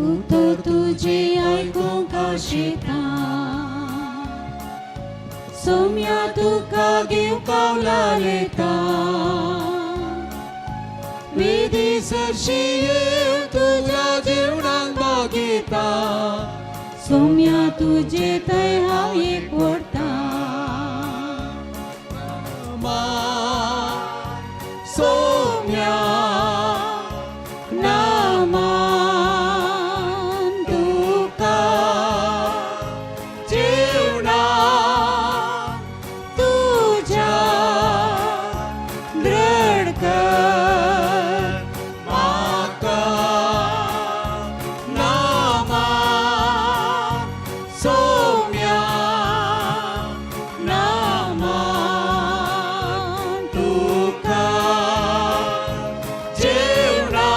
उतर तुजें आयकूंक आशेता सोम्या तुका घेवंक लायता वेदी सरशी येवन तुज्या जेवणाक भागयता सोम्या तुजे थंय हांव एक व्हरता. सोम्या नामान तुका जेवणा तुज्या दृढ कर म्हाका. नामान सोम्या नामान तुका जेवणा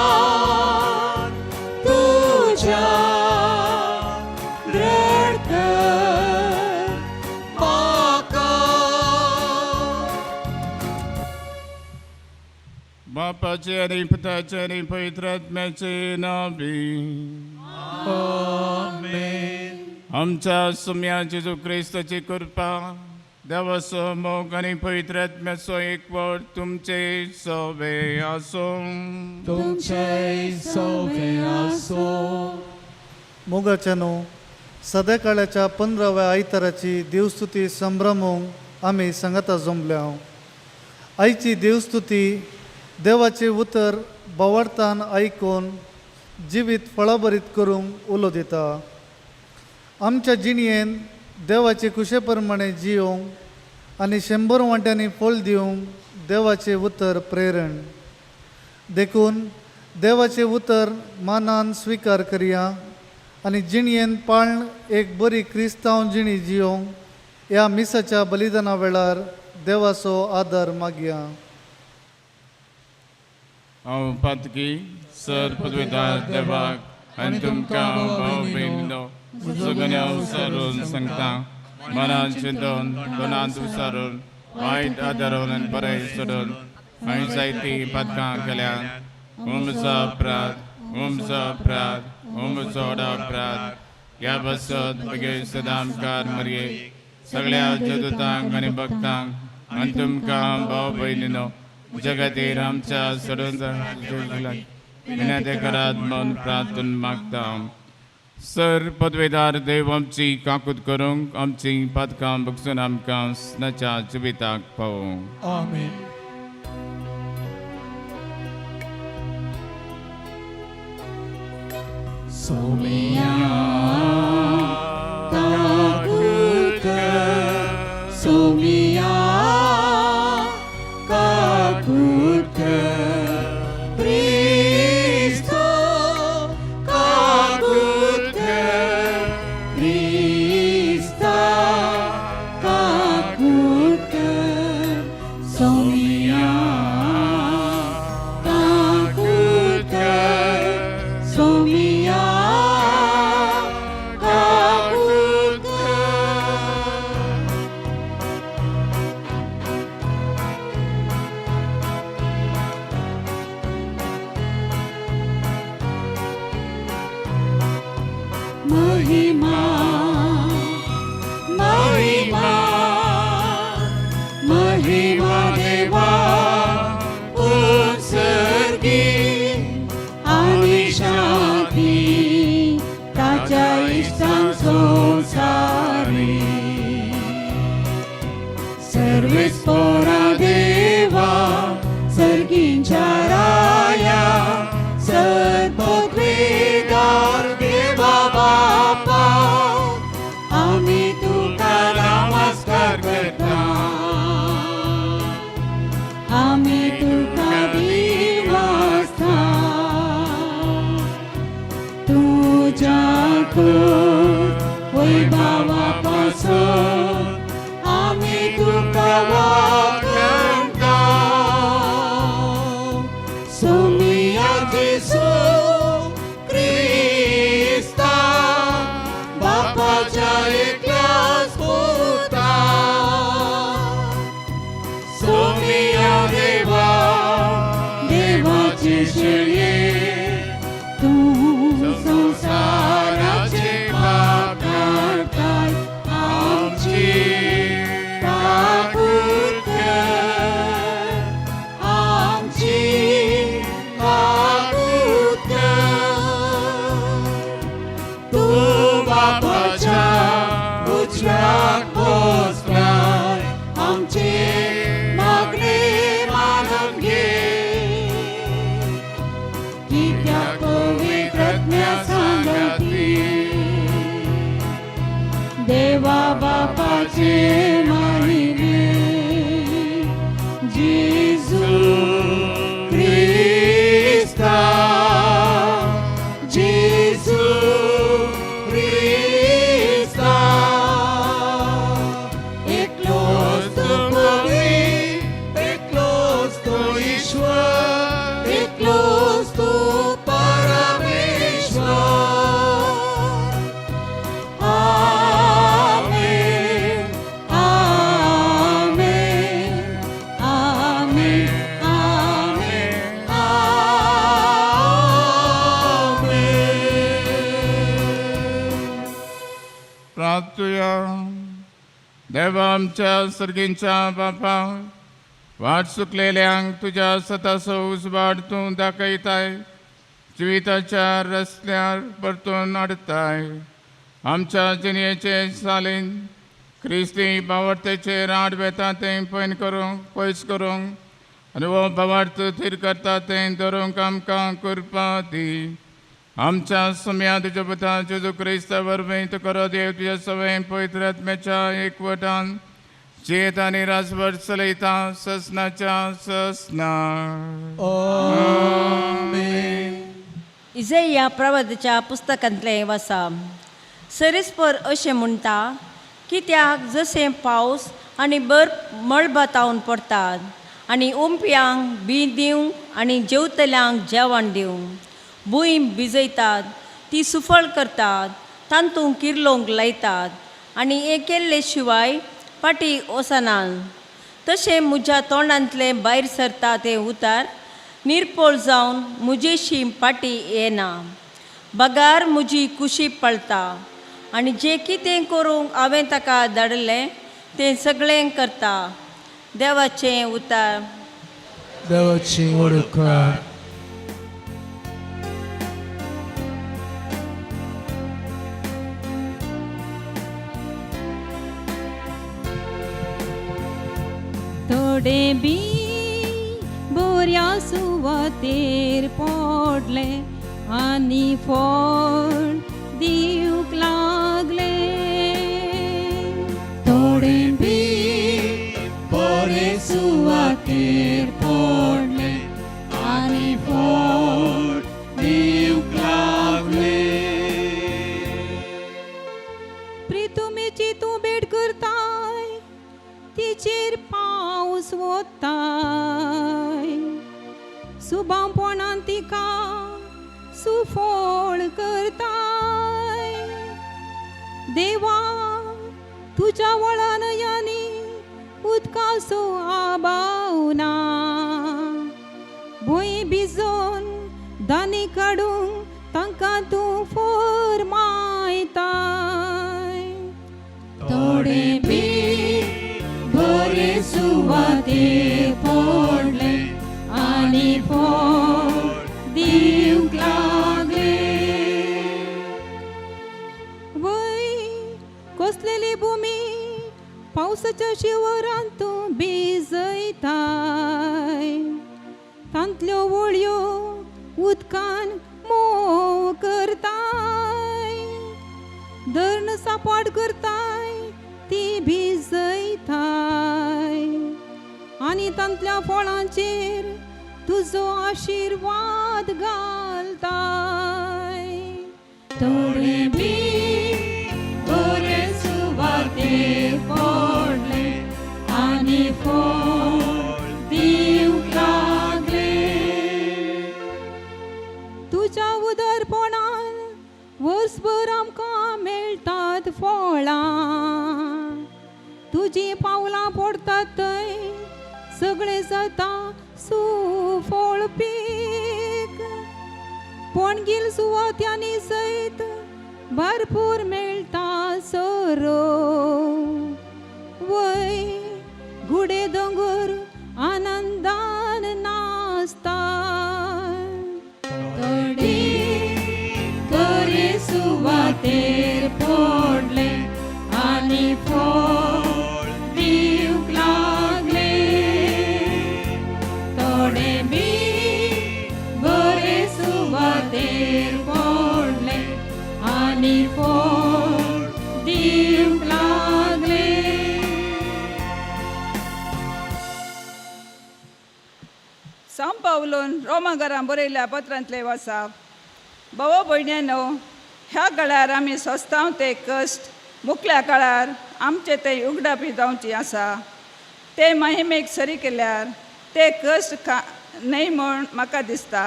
तुज्या दृढ कर म्हाका. बापाचे आनी पुताचे आनी पवित्र आत्म्याचे नांवी. आमच्या सुम्या जेजू क्रिस्ताची कृपा, देवाचो मोग आनी पवित्र आत्म्याचो एकवट तुमचे सवे आसूं. तुमचे सोवे आसो. मोगाच्यानो, सदाकाळाच्या 15व्या आयताराची देवस्तुती संभ्रमूंक आमी सांगाता जमल्या. आयची देवस्तुती देवाचें उतर भावार्थान आयकून जिवीत फळाभरीत करूंक उलो दिता. आमच्या जिणयेन देवाचे खुशे प्रमाणे जियोंक आनी 100 वांट्यांनी फळ दिवंक देवाचें उतर प्रेरण. देखून देवाचें उतर मानान स्विकार करया आनी जिणयेन पाळण एक बरी क्रिस्तांव जिणी जियोंक ह्या मिसाच्या बलिदाना वेळार देवाचो आदार मागया. हांव पातकी सर पदवेदार देवाक आनी तुमकां भाव भयणीनो सगळ्या सारून सांगता, मनान चिंतून, दोनांत विचारून, वायट आदारून आनी बरें सोडून हांवें जायतीं पातकां केल्या. म्हजो अपराध, म्हजो अपराध, म्हजो व्हडो अपराध. ह्या पासत बगेर सदामकार मरये, सगळ्या जदूतांक आनी भक्तांक आनी तुमकां भाव भयणीनो म्हज्या खातीर आमच्या सोडून विनंती करात म्हूण प्रार्थना मागता. सर पदवेदार देव आमची काकूत करूंक, आमची पातकां बगसून आमकां स्नाच्या जिविताक पावूं. आमेन. सोम्या काकूत कर, सोमिया काकूत कर, क्रिस्तो काकूत कर, क्रिस्ता काकूत कर, सोमिया काकूत कर, सोमिया काकूत कर. महिमा महिमा महिमा देवा उत्सर्गी आणि शांती ताच्या इश्टांक संवसारी. सर्वेस्पोरा देवा सर्गींच्या राया, सदपदवेदार देवा बापा, आमी तुका नमस्कार करता, आमी तुका दिवास्ता. तुज्या वैभवा पासून आमी तुका वाखाणता. सोमिया जेसू क्रिस्ता, बापाच्या एकल्याच पुता, सोमिया देवा देवाचे शेळये, तूं संवसाराचो एकलोच तूं परमेश्वर. आमेन, आमेन, आमेन, आमेन, आमेन. प्रार्थुया. देवा आमच्या सर्गींच्या बापा, वाट चुकलेल्यांक तुज्या सताचो उजवाड तूं दाखयताय, जिविताच्या रस्त्यार परतून हाडताय. आमच्या जिणेचे सालीन क्रिस्ती भावार्थेचे राड वेता तें पयन करूंक पयस करूंक आनी हो भावार्थ थीर करता तें धरूंक आमकां कृपा दी. आमच्या सुम्या तुज्या पुता जेजू क्रिस्ता वरवीं तूं खरो देव, तुज्या सवय पवित्र आत्म्याच्या एकवटान जियेत आनी राजवट चलयता ससनाच्या ससना. आमेन. इजया प्रवादाच्या पुस्तकांतलें वासा. सरीसपर अशें म्हणटा, कित्याक जशें पावस आनी बर्फ मळबातावन पडटात आनी उमप्यांक बी दिवंक आनी जेवतल्यांक जेवण दिवंक, भूंय भिजयतात, ती सुफळ करतात, तांतूंक किर्लोंक लायतात आनी हें केल्ले शिवाय फाटीं वचनात, तशें म्हज्या तोंडांतलें भायर सरता तें उतार निरपोळ जावन म्हजेशी फाटीं येना, बगार म्हजी कुशी पळता आनी जें कितें करूंक हांवें ताका धाडलें तें सगळें करता. देवाचें उतार. देवाची वडकार. थोडे बी बऱ्या सुवातेर पडले आनी फळ दिवंक लागले. थोडे बी बरे सुवातेर पडले आनी फळ दिवंक लागले. प्रितुमेची तूं भेट करताय, तिचेर पावस वताय, सुबांपणान तिका सुफळ करताय. देवा, तुज्या वळानयांनी उदकाचो आबावना, भूंय भिजोवन दानी काडूंक तांकां तूं फरमायताय. थोडे बी बरे सुवातेर पडले आनी फळ दिवंक लागले. वय कसलेली भुमी पावसाच्या शिवरांत तूं भिजयताय, तांतल्यो वळयो उदकान मोव करताय, धरण सापाट करताय, ती भिजयताय आनी तांतल्या फळांचेर तुजो आशिर्वाद घालताय. थोडे बी बरे सुवातेर पडले आनी फळ दिवंक लागले. तुज्या उदरपणान वर्सभर आमकां मेळटात फळां, तुजीं पावलां पडटात थंय सगळें जाता सुफळ पीक, पणगील सुवात्यांनी सयत भरपूर मेळटा सोरो. वय गुडे दोंगर आनंदान नाचता. थोडे बरे सुवातेर पडले आनी फळ दिवंक लागले. थोडे बी बरे सुवातेर पडले आनी फळ दिवंक लागले. सांव पावलून रोमाघरां बरयल्या पत्रांतले वासाप. भावो भयण्यानो, ह्या काळार आमी सोंसतांव ते कश्ट मुखल्या काळार आमचे ते उगडापी जावची आसा. ते महिमेक सरी केल्यार ते कश्ट न्हय म्हूण म्हाका दिसता.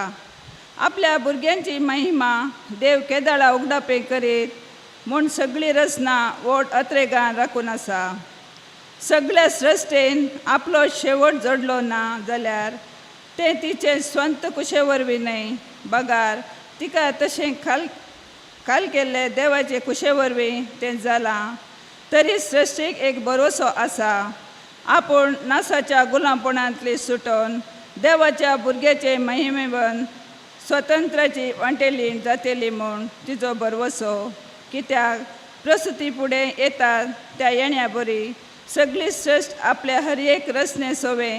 आपल्या भुरग्यांची महिमा देव केदाळा उगडापे करीत म्हूण सगळी रचना व्हड अत्रेगान राखून आसा. सगळ्या सृश्टेन आपलो शेवट जोडलो ना जाल्यार तें तिचें स्वंत कुशे वरवीं न्हय, बगार तिका तशें खाल खाल केल्ले देवाचे कुशे वरवीं तें जालां. तरी सृश्टीक एक भरोसो आसा, आपूण नासाच्या गुलामपणांतली सुटोन देवाच्या भुरग्याचे महिमेवन स्वतंत्राची वांटेली जातेली म्हूण तिचो भरवसो. कित्याक प्रस्तुती फुडें येतात त्या येण्या बरी सगळी सृश्ट आपल्या हर एक रचने सोवे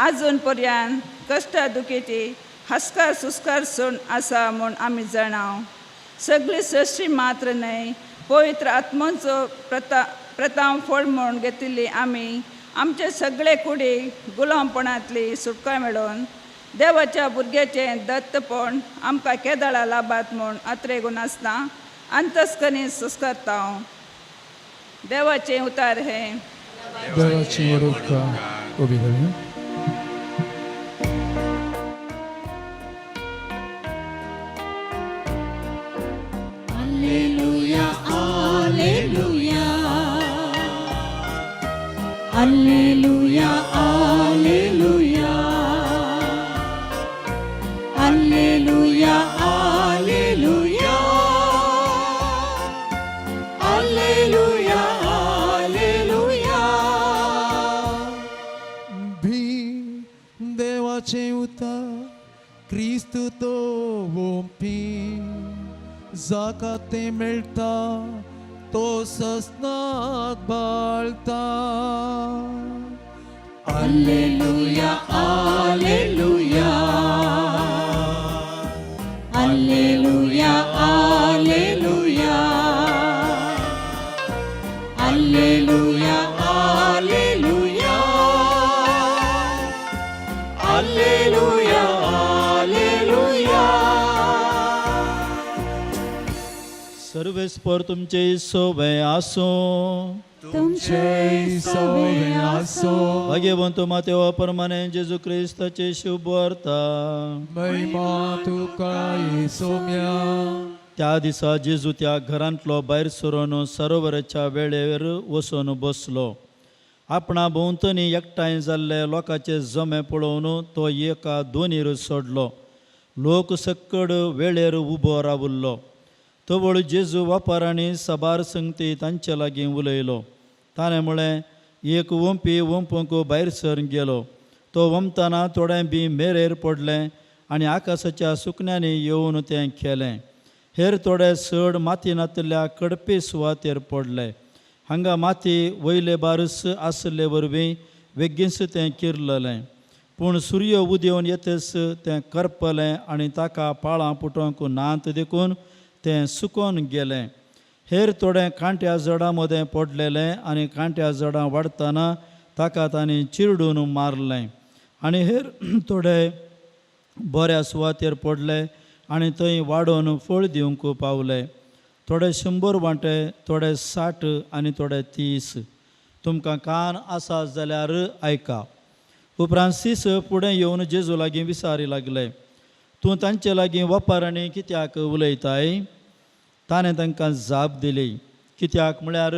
आजून पर्यंत कश्टा दुखेची हस्कार सुस्कार सून आसा म्हूण आमी जाणाव. सगळी सृश्टी मात्र न्हय, पवित्र आत्माचो प्रताप फळ म्हूण घेतिल्ली आमी आमचे सगळे कुडी गुलामपणांतली सुटका मेळोवन देवाच्या भुरग्याचें दत्तपण आमकां केदाळा लाभात म्हूण अत्रेगून आसता अंतस्कनी सुस्कारता. देवाचें उतार हें. देवाची उपकार. उबी रावया. Alleluia, Alleluia, Alleluia, Alleluia, Alleluia, Alleluia, Alleluia, Alleluia. भी देवाचें उतर क्रिस्त तो ओंपी, जाका तें मेळटा तो ससनाक बाळता. Alleluia, Alleluia, Alleluia, Alleluia, Alleluia, Alleluia, Alleluia, Alleluia. सर्वेस्पर तुमचे सोबे आसूं. तुमचे सवे आसो. भाग्यवंत मातेवा परमाने जेजू क्रिस्ताचे शुभ वार्ता. महिमा तुका येसोम्या. त्या दिसा जेजू त्या घरांतलो भायर सरून सरोवराच्या वेळेर वचून बसलो. आपणा भोंवतणी एकठांय जाल्ले लोकांचे जमे पळोवन तो एका दोनीर सोडलो. लोक सक्कड वेळेर उबो रावल्लो. तवळ जेजू वापारांनी साबार संगती तांचे लागीं उलयलो. ताणें म्हळें, एक वंपी वंपूंक भायर सरून गेलो. तो वमतना थोडें बी मेरेर पडलें आनी आकाशाच्या सुकण्यांनी येवन तें केलें. हेर थोडे चड माती नातिल्ल्या कडपी सुवातेर पडले. हांगा माती वयले बारस आसले वरवीं बेगीनच तें किरलेलें, पूण सूर्य उदेवन येतच तें करपलें आनी ताका पाळां पुटोवंक नात देखून तें सुकोन गेलें. हेर थोडें कांट्या जडां मदें पडलेलें आनी कांट्या जडां वाडटना ताका तांणी चिरडून मारलें. आनी हेर थोडे बऱ्या सुवातेर पडले आनी थंय वाडोवन फळ दिवंक पावले, थोडे 100 वांटे, थोडे 60 आनी थोडे 30. तुमकां कान आसा जाल्यार आयका. उपरांत सीस फुडें येवन जेजू लागीं विचारी लागले, तूं तांचे लागीं वपारांनी कित्याक उलयताय? ताणें तांकां जाप दिली, कित्याक म्हळ्यार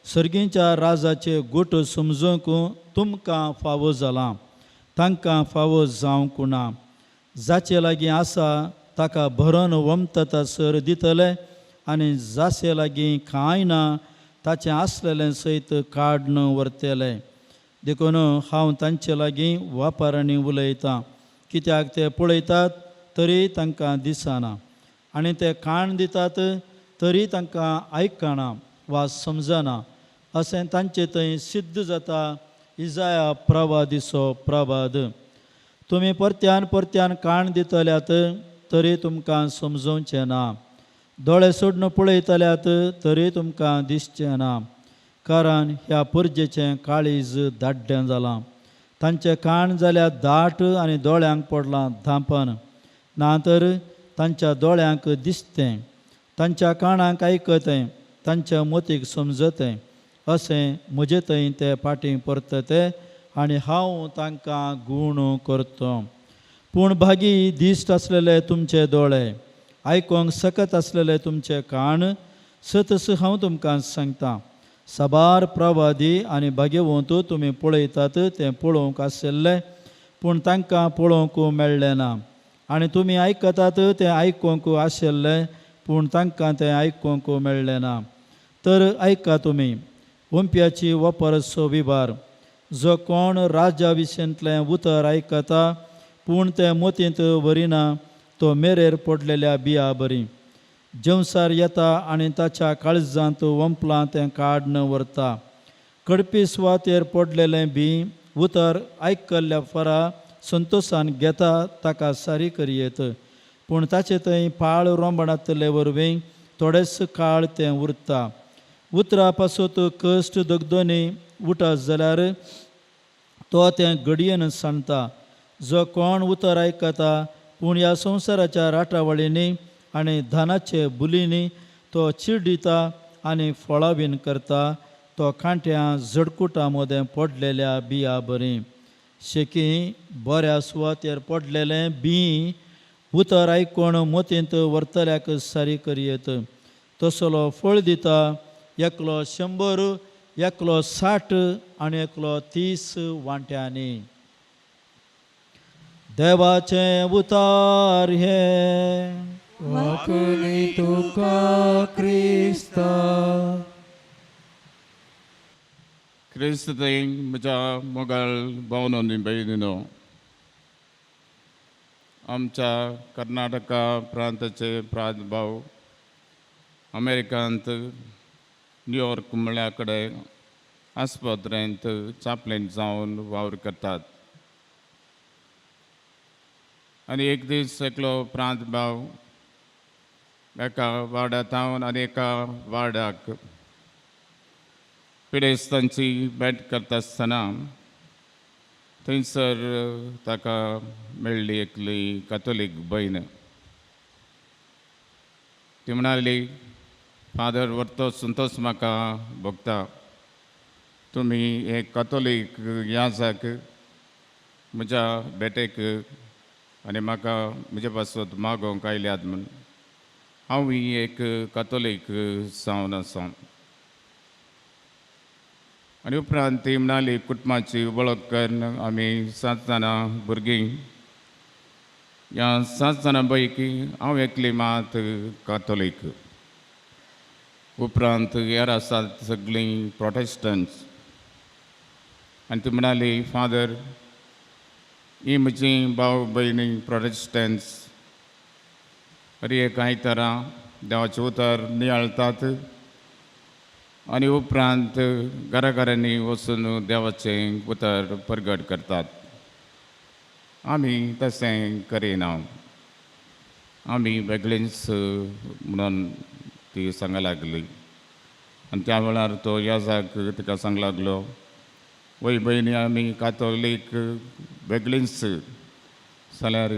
सर्गींच्या राजाचे गुट समजूंक तुमकां फावो जालां, तांकां फावो जावंक ना. जाचे लागीं आसा ताका भरून वमतता सर दितले आनी जाचे लागीं कांय ना ताचें आसलेलें सयत काडून व्हरतले. देखून हांव तांचे लागीं वापारांनी उलयतां, कित्याक ते पळयतात तरी तांकां दिसना आनी ते कान दितात तरी तांकां आयकना वा समजना, अशें तांचे थंय सिद्ध जाता. इजाया प्रवादिचो प्रवाद. तुमी परत्यान परत्यान कान दितल्यात तरी तुमकां समजोवचें ना, दोळे सोडून पळयतल्यात तरी तुमकां दिसचें ना, कारण ह्या पुरजेचें काळीज दाड्डें जालां. तांचें कान जाल्यार दाट आनी दोळ्यांक पडलां धांपन, ना तर तांच्या दोळ्यांक दिसतें, तांच्या कानाक आयकतें, तांच्या मोतीक समजतें, अशें म्हजे थंय ते फाटीं परतते आनी हांव तांकां गूण करता. पूण भागी दिश्ट आसलेले तुमचे दोळे, आयकोंक सकत आसलेले तुमचे कान. सतस हांव तुमकां सांगता, साबार प्रवादी आनी भाग्यवंत तुमी पळयतात तें पळोवंक आशिल्ले, पूण तांकां पळोवंक मेळ्ळें ना, आनी तुमी आयकतात तें आयकूंक आशिल्लें, पूण तांकां तें आयकूंक मेळ्ळें ना. तर आयका तुमी ओंप्याची वपरसो विभार. जो कोण राजा विशेंतलें उतर आयकता पूण तें मोतींत व्हरिना तो मेरेर पडलेल्या बिया बरी जेवसार येता आनी ताच्या काळजांत वंपलां तें काडन व्हरता. कडपी सुवातेर पडलेलें बी उतर आयकल्ल्या फरा संतोशान घेता, ताका सारी करयेत, पूण ताचे थंय पाळ रोंबणांतले वरवीं थोडेच काळ तें उरता. उतरा पासत कश्ट दगदोनी उठत जाल्यार तो तें घडयेन सांडटा. जो कोण उतर आयकता पूण ह्या संवसाराच्या राटावळींनी आनी धानाचे बुलींनी तो चिड्डिता आनी फळावीन करता, तो कांट्या झडकुटां मदें पडलेल्या बिया बरी. शेकी बऱ्या सुवातेर पडलेलें बी उतर आयकून मोतींत व्हरतल्याक सारी करयेत, तसलो फळ दिता, एकलो 100, एकलो 60 आनी एकलो 30 वांट्यांनी. देवाचें उतार हें. वाकुनी तुका क्रिस्ता. क्रिस्त थंय म्हज्या मोगाळ भावनो आनी भयणीनो, आमच्या कर्नाटका प्रांताचे प्रांत भाव अमेरिकांत न्यूयॉर्क म्हळ्या कडेन आस्पत्रेंत चापलेन जावन वावर करतात. आनी एक दीस एकलो प्रांत भाव एका वार्डांत आनी एका वार्डाक पिडेस्तांची भेट करता आसतना थंयसर ताका मेळ्ळी एकली कातोलीक भयण. ती म्हणाली, फादर वर्तो संतोश म्हाका भोगता, तुमी एक कातोलीक याजाक म्हज्या भेटेक आनी म्हाका म्हजे पासत मागोवंक आयल्यात म्हूण. हांवूय एक कातोलीक जावन आसा. आनी उपरांत ती म्हणाली, कुटुंबाची वळख करून आमी 7 जाणां भुरगीं, ह्या 7 जाणां पैकी हांव एकली मात कातोलीक, उपरांत हेर आसात सगळीं प्रोटेस्टंट्स. आनी ती म्हणाली, फादर, ही म्हजी भाव भयणी प्रोटेस्टंट्स हर एक आयतारा देवाचें उतर नियाळतात आनी उपरांत घरा घरांनी वचून देवाचें उतर परगट करतात. आमी तशें करिना, आमी वेगळींच म्हणून ती सांगा लागली. आनी त्या वेळार तो याजाक तिका सांग लागलो, वय भयणी, आमी कातोलीक वेगळींच जाल्यार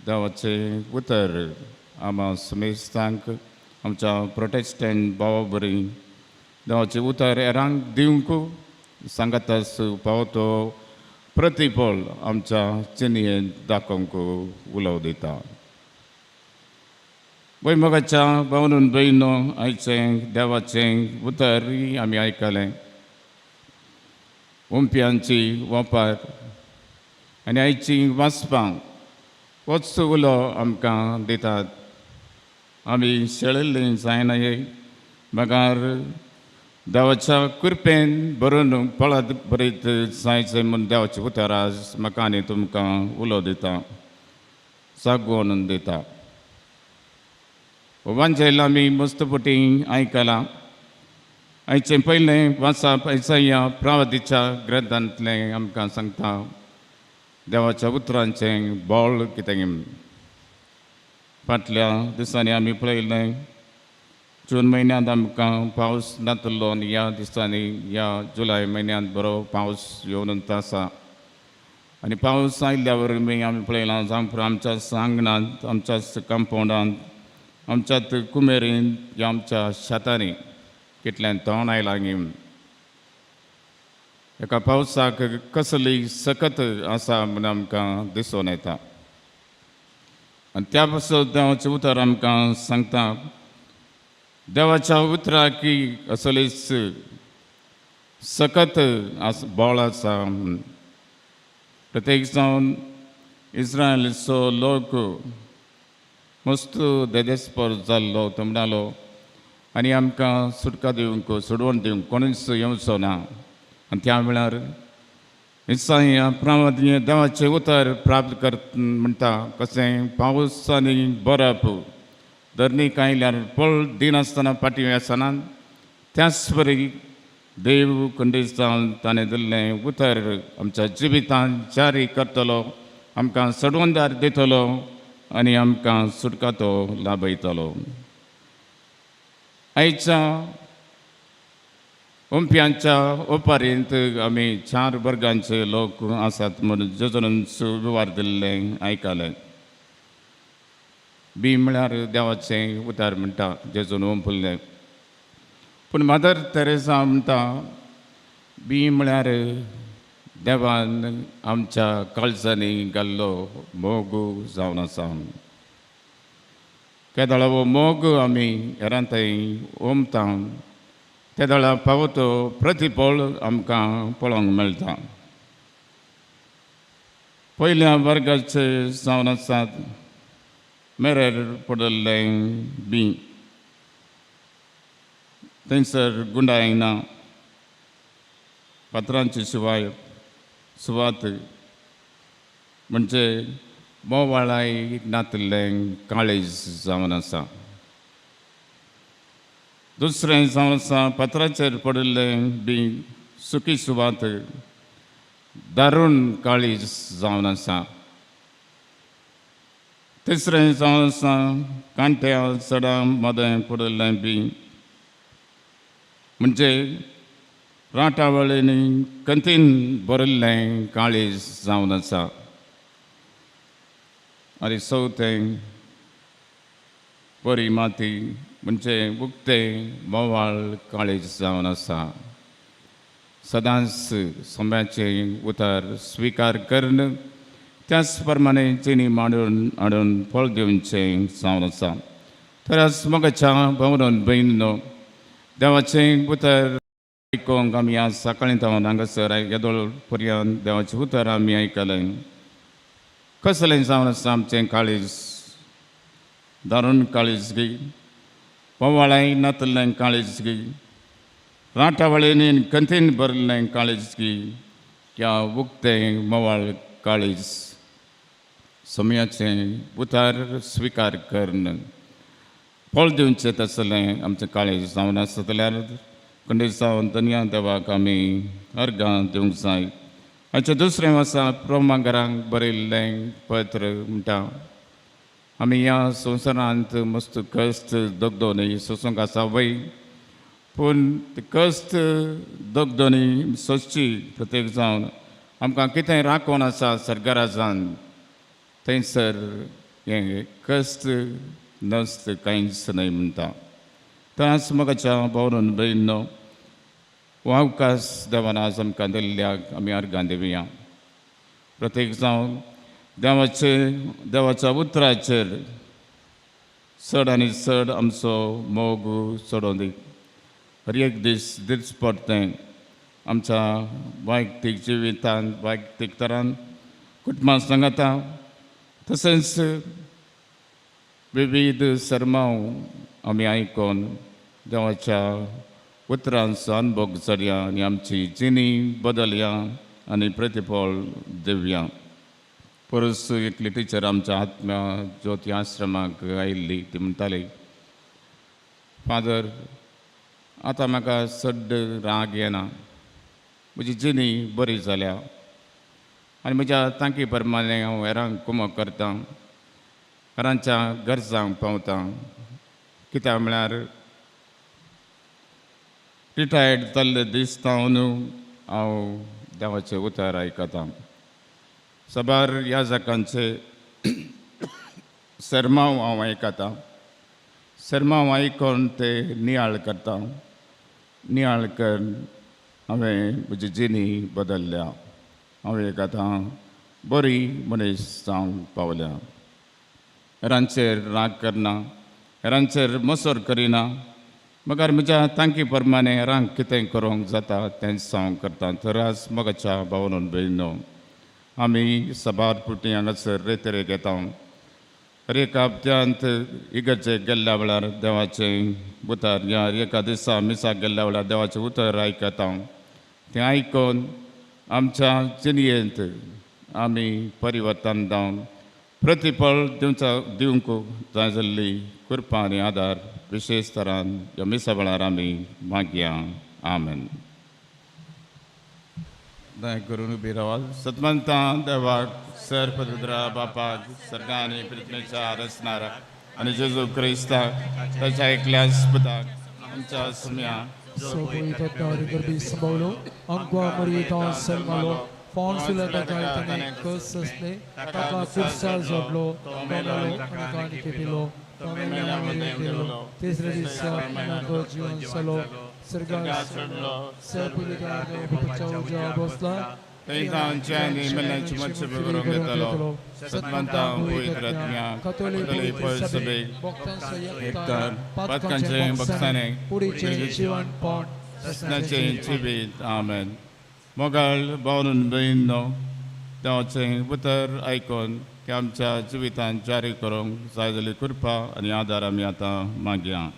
देवाचें उतर आमा समेस्तांक आमच्या प्रोटेस्टंट भावा बरी देवाचें उतर हेरांक दिवंक सांगातास पावतो प्रतिफळ आमच्या चिनयेन दाखोवंक उलोव दिता. वय मोगाच्या भावनून भयणो, आयचें देवाचें उतर आमी आयकलें. ओंप्यांची वापर आनी आयची वाचपां होच उलो आमकां दितात. आमी शेळिल्लीं जायना बगार देवाच्या कृपेन भरून पळत बरीत जायचें म्हूण देवाचें उतर आज म्हाका आनी तुमकां उलो दिता, जागोवन दिता. वांजेल आमी मस्त पटी आयकलां. आयचें पयलें वाचप आयच्या प्रावतीच्या ग्रंथांतलें आमकां सांगता देवाच्या उतरांचें बोळ कितें. फाटल्या दिसांनी आमी पळयलें जून म्हयन्यांत आमकां पावस नातलो आनी ह्या दिसांनी ह्या जुलय म्हयन्यांत बरो पावस येवन आसा. आनी पावस आयिल्ल्या वरवीं आमी पळयलां जावं आमच्या आंगणांत, आमच्या कंपावंडांत, आमच्या कुमेरीन ह्या आमच्या शेतांनी कितलें तण आयलां. एका पावसाक कसली सकत आसा म्हूण आमकां दिसून येता. आनी त्या पासत देवाचें उतर आमकां सांगता, देवाच्या उतराक की असलीच सकत आस बळ आसा. प्रत्येक जावन इस्रायलचो लोक मस्त देदेस्पर जाल्लो. तो म्हणालो, आनी आमकां सुटका दिवंक, सोडवण दिवंक कोणूच येवचो ना. आनी त्या वेळार इसाया प्रवादी देवाचें उतर प्राप्त कर म्हणटा, कशें पावस आनी बरप धरणीक आयल्यार पळ दिनासतना फाटीं आसना, त्याच परी देव खंडीसान ताणें दिल्लें उतर आमच्या जिवितांत जारी करतलो, आमकां सडवणदार दितलो आनी आमकां सुटका तो लाभयतलो. आयच्या ओंप्यांच्या ओपारींत आमी चार वर्गांचे लोक आसात म्हूण जेजून विवार दिल्लें आयकलें. बी म्हळ्यार देवाचें उतर म्हणटा जेजून ओंपुल्लें. पूण मदर तेरेसा म्हणटा, बी म्हळ्यार देवान आमच्या काळजांनी घाल्लो मोग जावन आसा. केदळा हो मोग आमी हेरां थंय ओमता, तेदळा पावतो प्रतिफळ आमकां पळोवंक मेळटा. पयल्या वर्गाचे जावन आसात मेरेर पडिल्लें बी, थंयसर गुंडाय ना, फातरांची शिवाय सुवात, म्हणजे बोवाळाय नातिल्लें काळीज जावन आसा. दुसरें जावन आसा पत्राचेर पडिल्लें बी, सुकी सुवात, दारूण काळीज जावन आसा. तिसरें जावन आसा कांट्या सडा मदें पडिल्लें बी, म्हणजे राटावळींनी कंतीन भरिल्लें काळीज जावन आसा. आनी चवथें बरी माती, म्हणजे उक्तें बोवाळ काळीज जावन आसा. सदांच सोम्याचें उतर स्विकार करून त्याच प्रमाणे जिणी मांडून हाडून फळ दिवचें जावन आसा. तर आज मोगाच्या भोंवरून भयणीनो, देवाचें उतर आयकोंक आमी आज सकाळीं थावन हांगासर येदोळ पर्यंत देवाचें उतर आमी आयकलें. कसलें जावन आसा आमचें काळीज? दारूण काळीज गी, बोवाळाय नातिल्लें काळीज गी, राटावळींनी कंतीन भरिल्लें काळीज गी, ह्या उक्तें मोवाळ काळीज? समयाचें उतर स्विकार करून फळ दिवचें तसलें आमचें काळीज जावन आसता जाल्यार खंडीत जावन धनया देवाक आमी अर्गां दिवंक जाय. हाचें दुसरें आसा रोमांक बरयल्लें पत्र म्हणटा, आमी ह्या संवसारांत मस्त कश्ट दगदोनी सोसूंक आसा वय, पूण ते कश्ट दगदोनी सोंसची प्रत्येक जावन आमकां कितें राखून आसा सरकाराजान, थंयसर हें कश्ट नस्त कांयच न्हय म्हणटा. तर आज मोगाच्या भावरून भयणीनो, हो अवकाश देवान आज आमकां दिल्ल्याक आमी अर्गां दिवया. प्रत्येक जावन देवाचे देवाच्या उतराचेर चड आनी चड आमचो मोग चडोवं दी. हर एक दीस दीस पडतें आमच्या वैयक्तीक जिवितांत, वैयक्तीक तरान कुटुंबा सांगाता, तशेंच विविध सरमांव आमी आयकोन देवाच्या उतरांचो अनुभव चडया आनी आमची जिणी बदलया आनी प्रतिफळ दिवया. परस एकली टिचर आमच्या आत्म्या ज्योती आश्रमाक आयिल्ली. ती म्हणटाली, फादर, आतां म्हाका सड्ड राग येना, म्हजी जिणी बरी जाल्या आनी म्हज्या तांकी प्रमाणे हांव हेरांक कुमक करतां, हेरांच्या गरजांक पावतां. कित्याक म्हळ्यार रिटायर्ड जाल्ले दीस जावन हांव देवाचें उतर आयकतां, साबार याजकांचे सरमांव हांव आयकतां, सरमांव आयकून ते नियाळ करता, नियाळ करून हांवें म्हजी जिणी बदलल्या, हांव एक आतां बरी मनीस जावंक पावल्या. हेरांचेर राग करना, हेरांचेर मसर करिना, मगर म्हज्या तांकी प्रमाणे हेरांक कितें करूंक जाता तेंच हांव करता. तर आज मोगाच्या भावनून भयणो आमी सबार पुटी हांगासर रेतरेक येता. हर एका हप्त्यांत इगर्जेक गेल्ल्या वेळार देवाचें उतर, ह्या एका दिसा मिसाक गेल्ल्या वेळार देवाचें उतर आयकता. तें आयकून आमच्या जिणयेंत आमी परिवर्तन जावन प्रतिफळ दिवचा दिवंक जाय जाल्ली कृपा आनी आदार विशेश तरान ह्या मिसा वेळार आमी मागया. आमेन. दया करून उबी रावात. सतमंता देवाक, सर पवित्र बापाक, सर्गा आनी पृथ्वीच्या रचणाराक आनी जेजू क्रिस्ताक ताच्या एकल्या पुताक आमच्या सुम्या Sopoitatari garbi sambaulo, angwa marita salmalo, fonsula takaitane kusasne, taka kursa zoblo, tomelo anakani kepilo, tomela marintelo, tisra disa anako jiwan salo, sarga salo, sarpulita pachaw bosla, थंयतांच्यानी मेल्ल्याची मत्स्य करूंक घेतलो. सतमंता पवित्र आत्म्या, कथोलीक सभेक, एकतर पातकांचें बक्षाणें, पुडीचें जीवनपण, कृष्णाचें जिवीत. आमेन. मोगाळ भावनून भयणींनो, देवाचें उतर आयकून की आमच्या जिवितांत जारी करूंक जाय जाल्ली कृपा आनी आदार आमी आतां मागया.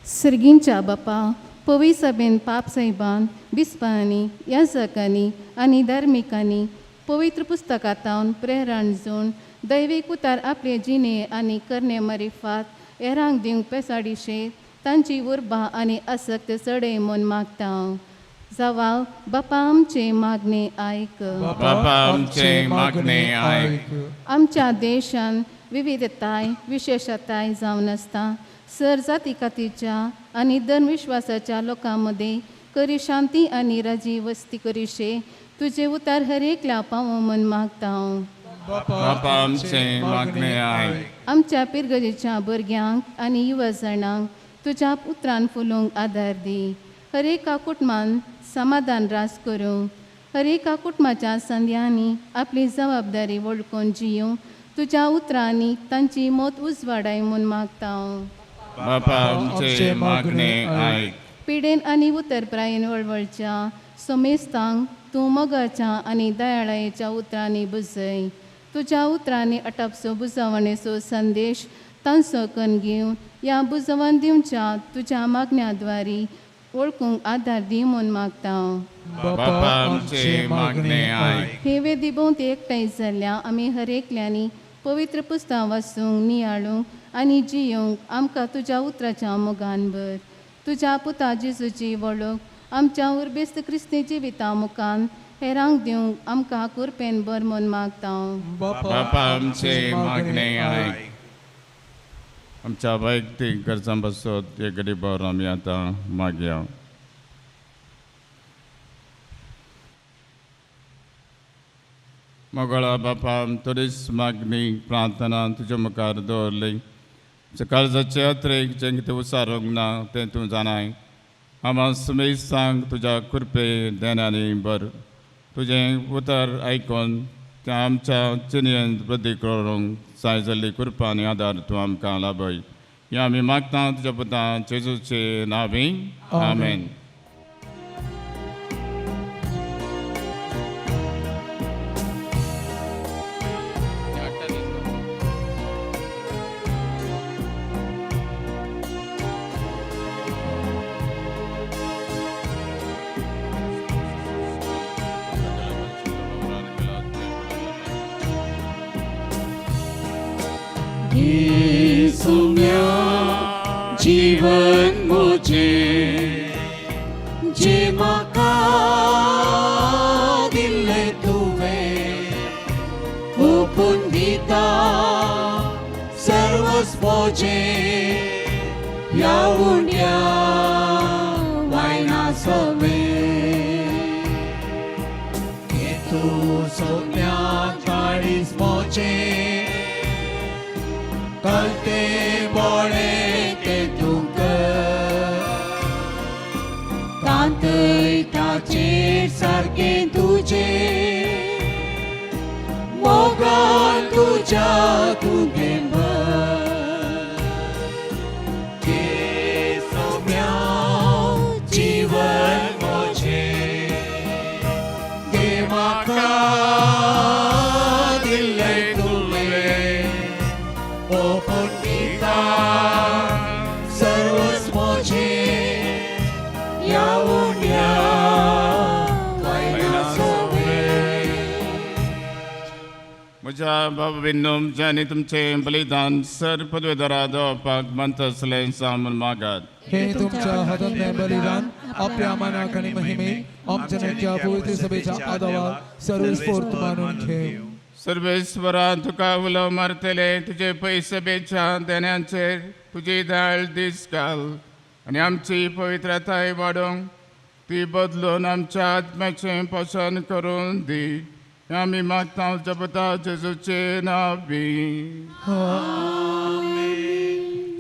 सर्गींच्या बापा, पवी सभेन पाप साहेबान, बिस्पांनी, याजकांनी आनी धार्मिकांनी पवित्र पुस्तकांतावन प्रेरण जोन दैवीक उतार आपले जिणे आनी करणे मरिफात हेरांक दिवंक पेसाडीशे तांची उर्बा आनी आसक्त चडय म्हूण मागता. जावा बापा आमचे मागणे आयक. बापा आमचे मागणे आयक. आमच्या देशान विविधताय विशेषताय जावन आसता सर जाती कातीच्या आनी धर्मविश्वासाच्या लोकां मदें करी शांती आनी राजी वस्ती करीशे तुजे उतार हर एकल्या पावो म्हूण मागता हांव. बापा आमचे मागणे आयक. आमच्या पिरगजेच्या भुरग्यांक आनी युवा जाणांक तुज्या उतरान फुलोवंक आदार दी. हर एका कुटुंबान समाधान रास करूं. हर एका कुटुंबाच्या संद्यांनी आपली जबाबदारी वळखून जियूं तुज्या उतरांनी तांची मत उजवाडाय म्हूण मागता हांव. बापा आमचे मागणे आयक. पिडेन आनी उतरप्रायेन वळवळच्या सोमेस्तांक तूं मोगाच्या आनी दयाळायेच्या उतरांनी बुजय. तुज्या उतरांनी अटपसो बुजवणेचो संदेश तांचो कन्न घेवन ह्या बुजवण दिवच्या तुज्या मागण्या द्वारी वळखूंक आदार दी म्हूण मागता हांव. बापा आमचे मागणे आयक. हे वेदी भोंवती एकठांय जाल्ल्या आमी हर एकल्यांनी पवित्र पुस्तकां वाचूंक, नियाळूंक आनी जियोवंक आमकां तुज्या उतराच्या मोगान भर. तुज्या पुता जेजूची वळख आमच्या उर्बेस्त क्रिस्ती जिविता मुखान हेरांक दिवंक आमकां कुरपेन भर म्हूण मागता हांव. बापा आमचे मागणे आयक. आमच्या वैयक्तीक गरजां पासत एक गरीबावर आमी आतां मागया. मोगळा बापा, थोडीच मागणी प्रार्थना तुज्या मुखार दवरली. काळजाचे अत्रेक जें कितें उसारूंक ना तें तूं जाणाय. आमा सुमेश सांग तुज्या कृपे देण्यांनी भर. तुजें उतर आयकून तें आमच्या जिणेंत वृद्धी करूंक जाय जाल्ली कृपा आनी आदार तूं आमकां लाभय. हें आमी मागता तुज्या पुता जेजूचे नांवी. आमेन. सुम्या जीवन मुझे जे म्हाका दिल्ले तुवें ओपून दिता सर्वस्व मोजे ह्या उंड्या वायना सवे तूं सोम्या काळीज मोजे कळते बोळे ते तुका कांतय ताचेर सारकें तुजें मोगान तुज्या तुगें. भाव ज्यांनी तुमचें बलिदान सर पदवेदारा दवरपाक मंत्र सामून मागात. हे तुमच्या हातांतलें बलिदान आपल्या मानाक आनी महिमे आमच्या नेत्या पवित्र सभेच्या आदावाक सर्वस्फूर्त मानून घेव. सर्वेश्वरा तुका उलो मारतले तुजे पयसभेच्या देण्यांचेर तुजी दाळ दीस घाल आनी आमची पवित्रताय वाडोवंक ती बदलून आमच्या आत्म्याचें पोशण करून दी. आमी मागता जपता जेजूचे नांवी.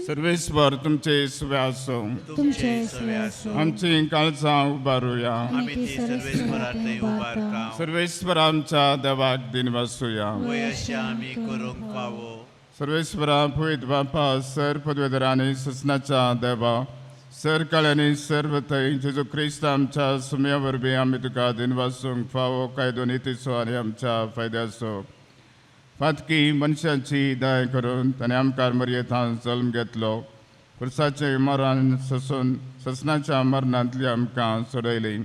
सर्वेश्वर तुमचे सुवे आसूं. तुमचे सवे आसूं. आमची काळजां उबारुया. आमी ती सर्वेश्वरा थंय उबारता. सर्वेश्वर आमच्या देवाक दिनवासुया. वय अशें आमी करूंक फावो. सर्वेश्वरा पवित्र बापा सर पदवेदरांनी ससनाच्या देवा सर काळ्यांनी सर्व थंय जेजू क्रिस्त आमच्या सुम्या वरवीं आमी तुका दिनवासूंक फावो कायदो नितीचो आनी आमच्या फायद्याचो. फातकी मनशाची दया करून ताणें आमकां मरयेंत जल्म घेतलो. पुरसाचें मरण ससून ससनाच्या मरणांतली आमकां सोडयली.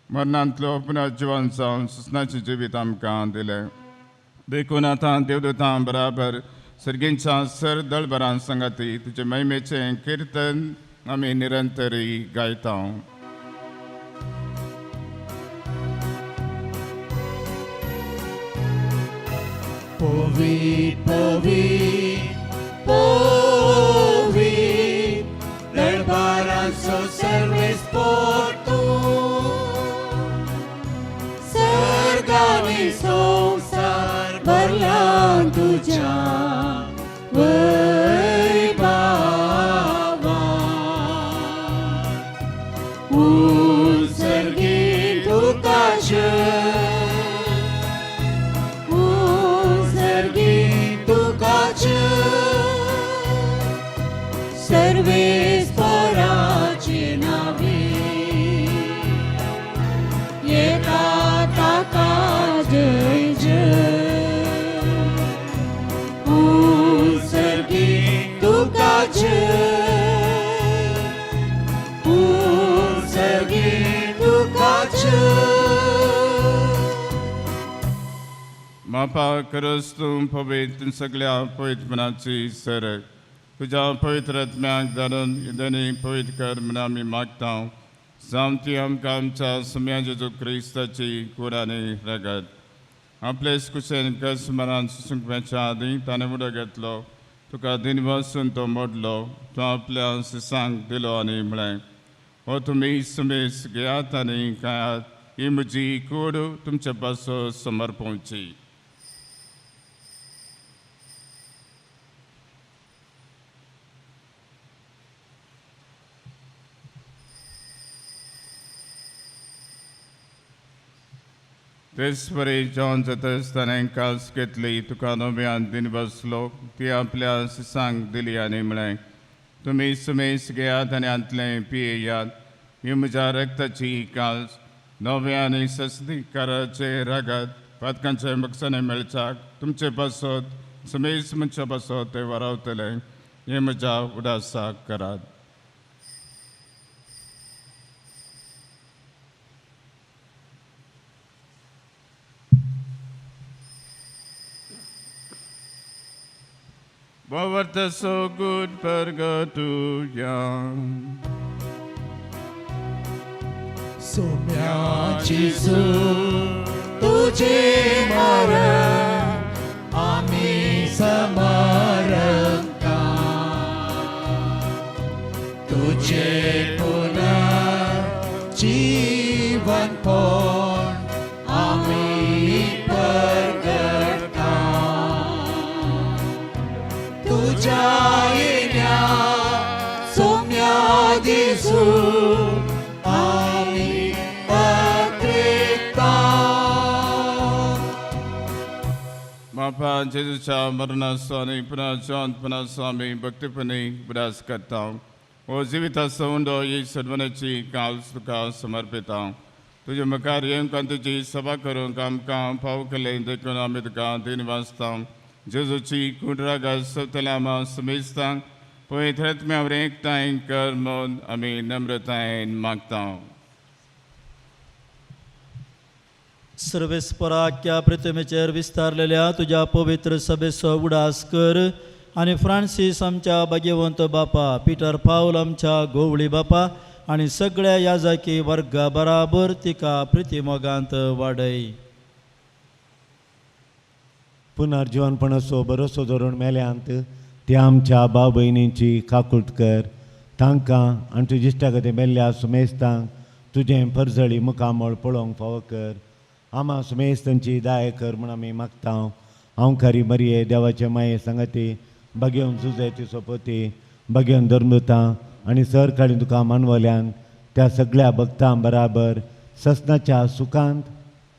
मरणांतलो पुनर्जिवन जावन ससनाचें जिवीत आमकां दिलें. देखून आतां देवदूतां बराबर सर्गींच्या सर दळबरां सांगाती तुजे महिमेचें किर्तन आमी निरंतरी गायता. पवित्र पवित्र पवित्र दरबाराचो सर्वेस्पोर तूं सर्गानी संवसार भरला तुज्या वैभावान. उत्सर्गी तुका जय, उत्सर्गी तुका जय, सर्वेस्पराचे नावे येता ताका जय जय. उत्सर्गी तुका जय, उत्सर्गी तुका जय. मापा करस तूं पवित्र सगळ्या पवित्रपणाची सरक तुज्या पवित्र आत्म्याक धाडून दोनी पवित्र कर म्हूण आमी मागता. जावं ती आमकां आमच्या सुम्या जेजू क्रिस्ताची कूड आनी रगत. आपले कुशेन कस मरान सुसूंकप्याच्या आदीं ताणें उडो घेतलो. तुका दिनवासून तो मोडलो. तो आपल्या सिसांक दिलो आनी म्हळें, हो तुमी सुमेस घेयात आनी खायात. ही म्हजी कूड तुमचे पासून समर्पवची. तेच परी जॉन जाता ताणें कास घेतली. तुका नव्यान दिन बसलो. ती आपल्या सिसांक दिली आनी म्हळें, तुमी सुमेस घेयात आनी हांतलें पियेयात. ही म्हज्या रक्ताची कास नव्या आनी सस्तीकाराचे रगत पातकांचे मकसाने मेळच्याक तुमचे पासत सुमेस मनशा पासत ते वरावतले. हें म्हज्या उडासाक करात. Thou art so good, purgatoria. Saumya जेजू तुझे मरण आमी समरता. तुझे पुनर्जीवन पण आमी परगटता. तुझ्या येण्या सोम्या जेजू आमी पत्रिता. बापा जेजूच्या मरणाचो आनी पुनर्जिवंतपणाचो आमी भक्तीपणी उगडास करता. हो जिविताचो उंडो ही सर्वनाची काल्स तुका समर्पिता. तुजे मुखार येवंक आनी तुजी सभा करूंक आमकां फाव केलें देखून आमी तुका दिन वाचता. जेजूची कुंडरागात सोदतल्या आमा समेस्तांक पवित्र आत्म्या वरवीं एकठांय कर म्हूण आमी नम्रतायेन मागता. सर्वेस्पराक्या प्रतिमेचेर विस्तारलेल्या तुज्या पवित्र सभेचो उडास कर आनी फ्रांसीस आमच्या भाग्यवंत बापा, पिटर पावल आमच्या गोवळी बापा आनी सगळ्या याजाकी वर्गा बराबर तिका प्रितीमोगांत वाडय. पुनर्जिवनपणाचो भरोसो धरून मेल्यांत त्या आमच्या भाव भयणींची काकूट कर. तांकां आनी तुज्या इश्टा खातीर मेल्ल्या सुमेस्तांक तुजें परजळी मुखामळ पळोवंक फावो कर. आमा सुमेस्तांची दाय कर म्हूण आमी मागता. हांव खरी मरये देवाचे माये सांगाती बागेवन जुजायची सोपती बागेवन धर्मदुतां आनी सरकाळी तुका मानवल्यान त्या सगळ्या भक्तां बराबर ससनाच्या सुखांत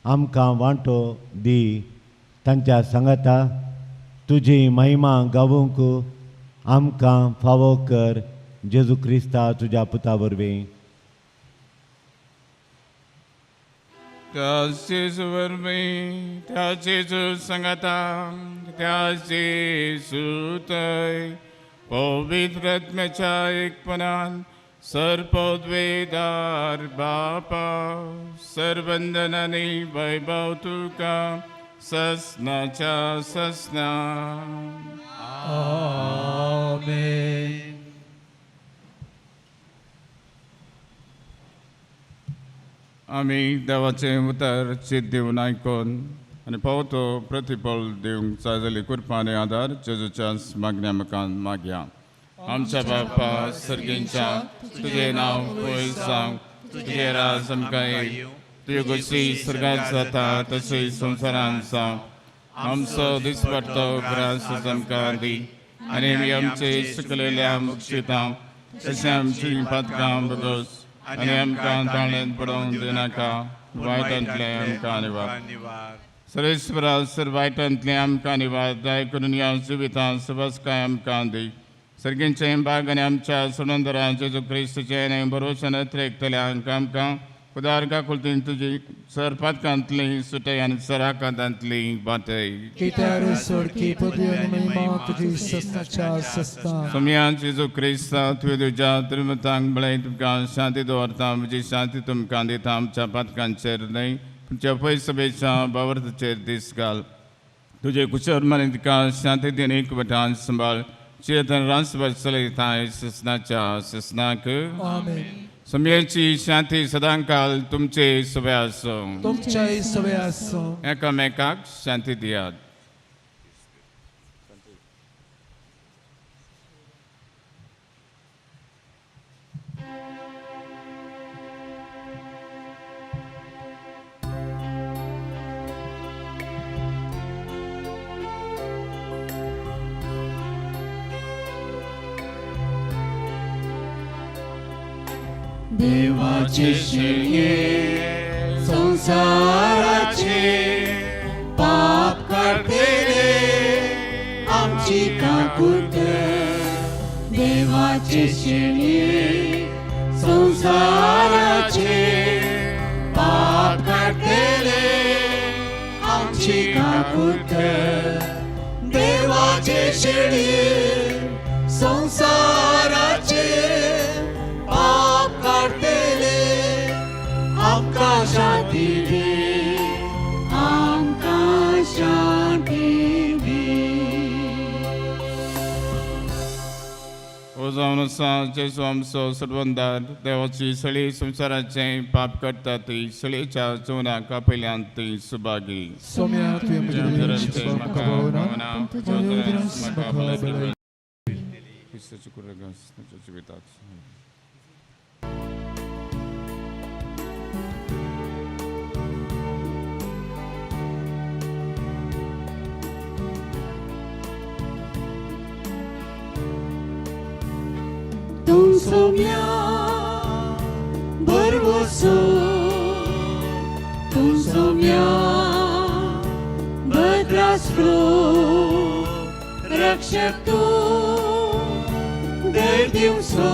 आमकां वांटो दी. तांच्या सांगाता तुजी महिमा गावूंक आमकां फावो कर. जेजू क्रिस्ता तुज्या पुता वरवीं. त्या जेजू वरवीं, त्या जेजू सांगाता, त्या जेजू थंय पवित्र आत्म्याच्या एकपणान सर्पद्वेदार बापा सर्वंदनानी वैभव तुका ससनाच्या ससना. आमेन. आमी देवाचें उतर चीत दिवन आयकून आनी पावतो प्रतिफळ दिवंक जाय जाली कृपा आनी आदार जेजूच्या मागण्या मुखान मागया. आमच्या बापा सर्गींच्या, तुजें नांव पयस जावं, तुजें राज आमकां येवं, तुज्यो गोश्टी स्वर्गांत जाता तशी संवसारांत जावं. आमचो दिसपट्टो ग्रास आमकां दी आनी आमी आमचे सुकलेल्या मुक्षितां तशें आमची पातकां बगोस आनी आमकां ताळ्यांत पडोवंक दिनाका, वायटांतलें आमकां निवार. सर्वेस्परा सर वायटांतलें आमकां निवार दया करून ह्या जिवितांत सुबसकाय आमकां दी. सर्गींचें भाग आनी आमच्या सुनंदरा जेजू क्रिस्तचें आनी भरोशान अत्रेकतल्यांक आमकां उदार काकुळतीन तुजी सर पातकांतली सुटय आनी सर आकांतांतली बाटय. कित्यार सोडकी पदवी आनी महिमा तुजी ससनाच्या ससना. सोमया जेजू क्रिस्ता तुवें तुज्या तिरुमतांक बळय तुमकां शांती दवरता, म्हजी शांती तुमकां दिता. आमच्या पातकांचेर न्हय तुमच्या पयसभेच्या बावर्थाचेर दीस घाल. तुजे कुशर मनी तुका शांती दिन एकवटान सांबाळ चिरतन रासभर चलयताय ससनाच्या ससनाक. आमेन. समयेची शांती सदांकाल तुमचे सभे आसूं. तुमच्याय सवे आसूं. एकामेकाक शांती दियात. देवाचे शेळये संसाराचे पाप काडटले आमची काकूट. देवाचे शेळये संसाराचे पाप काडटले आमची काकूट. देवाचे शेळये संसाराचे पाप काडटले आमकां शांती दी, आमकां शांती दी. ओ जावन आसा जेजू आमचो सर्वंदार देवाची सळी संवसाराचें पाप करता ती सळीच्या जेवणाक आपयल्यान ती सुभागी. सोम्या तुवें म्हजें म्हाका भावना, तुज्या म्हाका बळय. क्रिस्ताची कुरगास ताच्या जिवितात. तूं सोम्या भरवसो, तूं सोम्या भद्रास्रो, रक्षक तूं दर दिवसो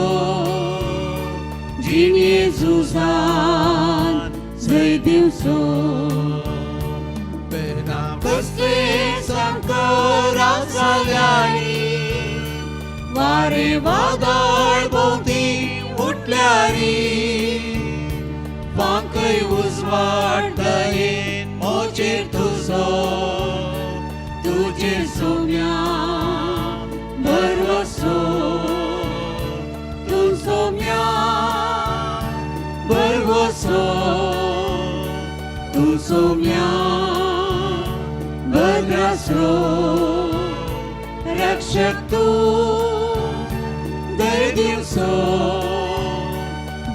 जिणे झुजान जय दिवसो. कसले संकरां जाल्यारी वारे वादळ भोंवती उठल्यारी, फांकय उजवाड दयेन तुजेर तुजो तुजेर सोम्या भरवसो तूं सोम्या भरवसो तूं सोम्या भद्रास्रो रक्षक तूं दर दिवसो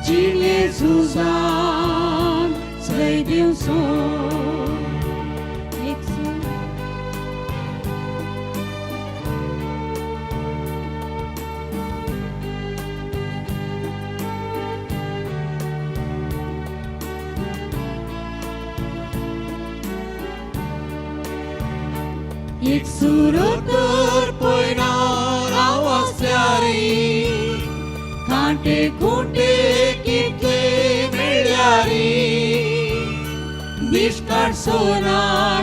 जिणे झुजान जय दिवसो एक सूर एक सुरतर पयणार हांव आसल्यारी कांटे खुंटे कितले मेळ्ळ्यारी दिश्काड सोना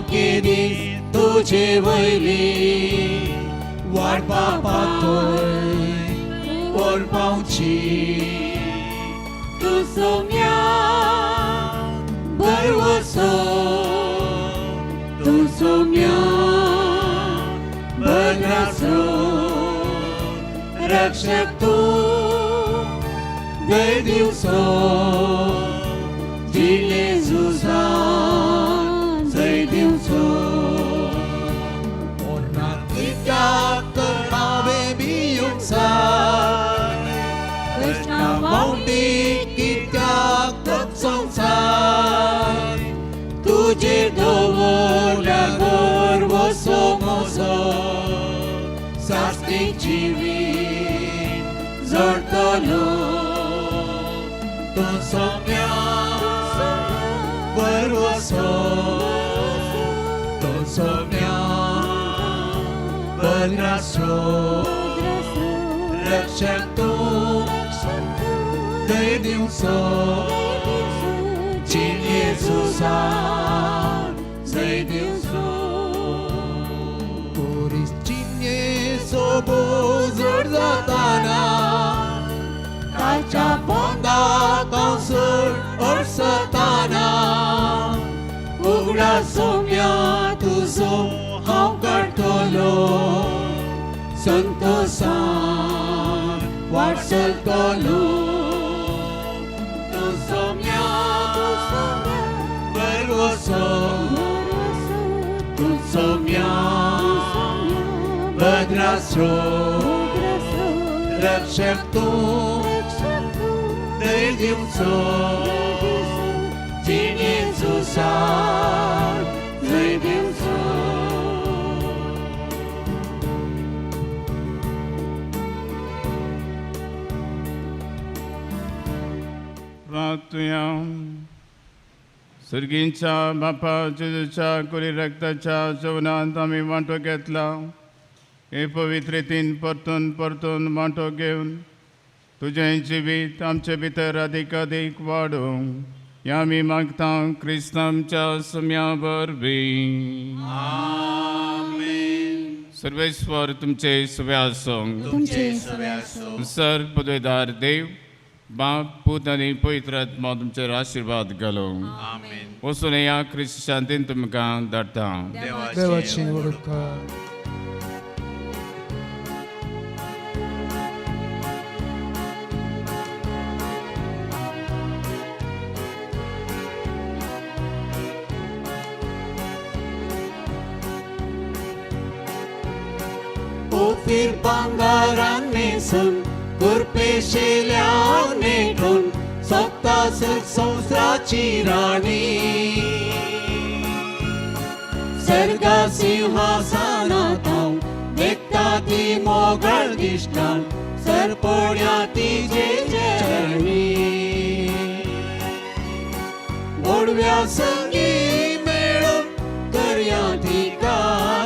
केदीस तुजे वयली वाडपा पातोय वर पावची तूं सोम्या भरवसो तूं सोम्या भद्रासो रक्षक तूं दर दिवसो जिणे झुजान जय दिवसो कित्याक तर हांवें भियूंक जाय कृष्णा बावटी कित्याक तपसोंक जाय तुजेर दवरल्या भरवसो म्हजो सास्तीक जिवीत जोडटलो तूं सोम्या भरवसो तूं सोम्या भद्रास्रो रक्षक तूं दर दिवसो जिणे झुजान जय दिवसो पोरीस चिन्ये सोबो जोड जाताना ताच्या पोंदा कंसूर ओडसताना उगडा सोम्या तुजो हांव काडटलो संतोसान वाट चलतलो तूं सोम्या भरवसो तूं सोम्या भद्रास्रो रक्षक तूं दर दिवसो जिणे झुजान जय दिवसो प्रार्थुया. सर्गींच्या बापा जेजूच्या कुरी रक्ताच्या जेवणांत आमी वांटो घेतला. हे पवित्रेतीन परतून परतून वांटो घेवन तुजें जिवीत आमचे भितर अदीक अदीक वाडूं ह्या आमी मागता क्रिस्तांच्या सम्या वरवीं. सर्वेश्वर तुमचे सगळे आसूं. तुमचे सगळे आसूं. सर पदवेदार देव बाप पूत आनी पवित्र आत्मा तुमचेर आशिर्वाद घालूं. वचून या क्रिस्त शांतीन तुमकां धाडटा. देवाची वडूपकार. ओफिर भांगारान नेसून कुरपेशिल्यान नेटून सोदता संवसाराची राणी सर्गा सिंहासनात हांव देखता ती मोगळ दिश्टान सरपोड्या तिजे चरणी ओडव्या संगी मेळून करया तिका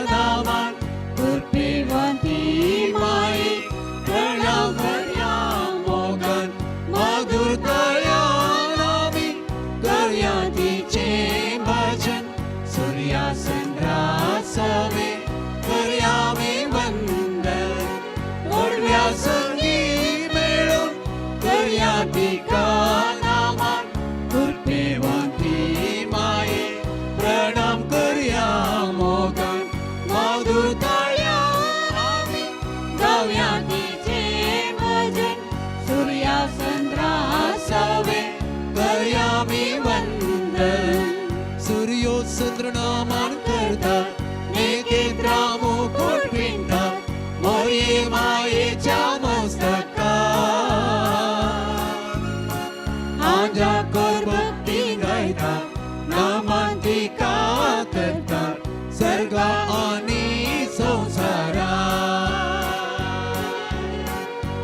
नामान कृपेवंती माई प्रणाम करया मोगन मधुर तळ्यान आमी करया तिचें भजन सुर्या चंद्रा सवे करया आमी वंदन ओडव्या संगी मेळून करया तिका नामान कृपेवंती माई. गावया तिचे भजन सूर्या चंद्रा सवे करया मी वंदन. सूर्यो चंद्र नामान करतात, नेकेत्रा मुकुट पिंतात, मोरये मायेच्या मस्तका. आंजा कोर भक्ती गायता, नामांतिका करता, सर्गा आणि संसारा.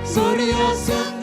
सूर्य.